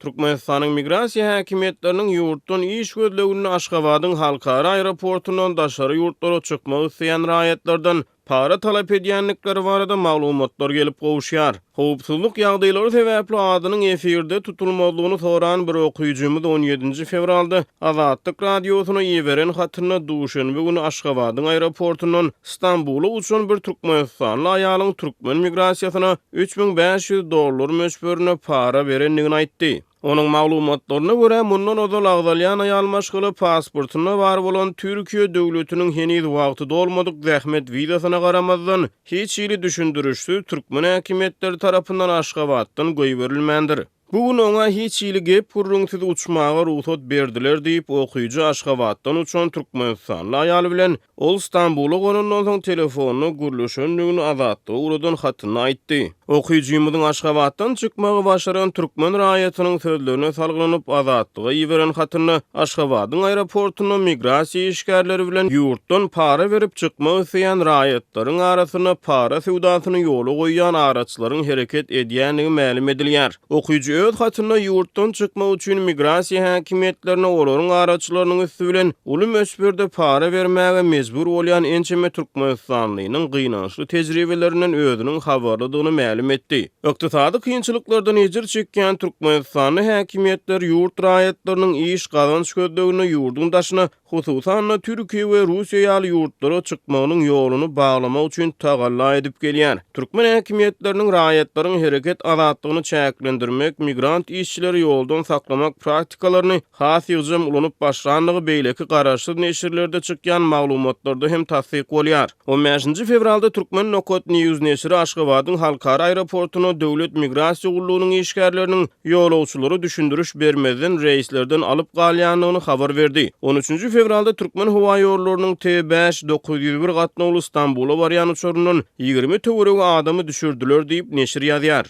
Türkmenistanyň migrasiýa häkimiýetleriniň ýurtdan iş gözleginde Aşgabadyň halkara aeroportundan daşary ýurtlara çykmak isleýän raýatlardan para talap edýändikleri barada maglumatlar gelip gowuşýar. Howpsuzlyk ýagdaýlary sebäpli adynyň efirde tutulmazlygyny soran bir okyjymyz on ýedinji fewralda Azatlyk Radiosyna iberen hatynda duşenbe güni Aşgabadyň aeroportundan Stambula uçan bir türkmenistanly aýalyň türkmen migrasiýasyna 3500 dollar möçberinde para berendigini aýtdy. Onuň maglumatlaryna görä, mundan ozal agzalýan aýal maşgala pasportynda bar bolan Türkiýe döwletiniň heniz wagty dolmadyk zähmet wizasyna garamazdan, hiç hili düşündirişsiz türkmen häkimiýetleri tarapyndan Aşgabatdan goýberilmändir. Bu gün oňa hiç hili gep-gürrüňsiz uçmaga rugsat berdiler diýip, okyjy Aşgabatdan uçan türkmenistanly aýal bilen Ol Stambula gonandan soň telefonda gürleşendigini Azatlyga ugradan hatynda aýtdy. Okyjymyzyň Aşgabatdan çykmagy başaran türkmen raýatynyň sözlerine salgylanyp Azatlyga iberen hatynda Aşgabadyň aeroportunda migrasiýa işgärleri bilen ýurtdan para berip çykmak isleýän raýatlaryň arasynda para söwdasyny ýola goýýan araçylaryň hereket edýändigi mälim edilýär. Okyjy öz hatynda ýurtdan çykmak üçin migrasiýa häkimiýetlerine olaryň araçylarynyň üsti bilen uly möçberde para bermäge mejbur bolýan ençeme türkmenistanlynyň gynançly tejribelerinden özüniň habarlydygyny mälim etdi. Ykdysady kynçylyklardan ejir çekýän türkmenistanly häkimiýetler ýurt raýatlarynyň iş, gazanç gözleginde ýurduň daşyna hususan-da, Türkiýe we Russiýa ýaly ýurtlara çykmagynyň ýoluny baglamak üçin tagalla edip gelýär. Türkmen häkimiýetleriniň raýatlaryň hereket azatlygyny çäklendirmek, migrant işçileri ýoldan saklamak praktikalaryny has ýygjam ulanyp başlandygy beýleki garaşsyz neşirlerde çykýan maglumatlarda hem tassyk bolýar. On bäşinji fewralda Turkmen Nokat News neşiri Aşgabadyň halkara aeroportunda Döwlet migrasiýa gullugynyň işgärleriniň ýolagçylara düşündiriş bermezden reýslerden alyp galýandygyny habar berdi. On üçünji fewralda Türkmenhowaýollarynyň T-bäş 901 gatnawly Stambula barýan uçaryndan 20 töweregi adamy düşürdiler diýip, neşir ýazýar.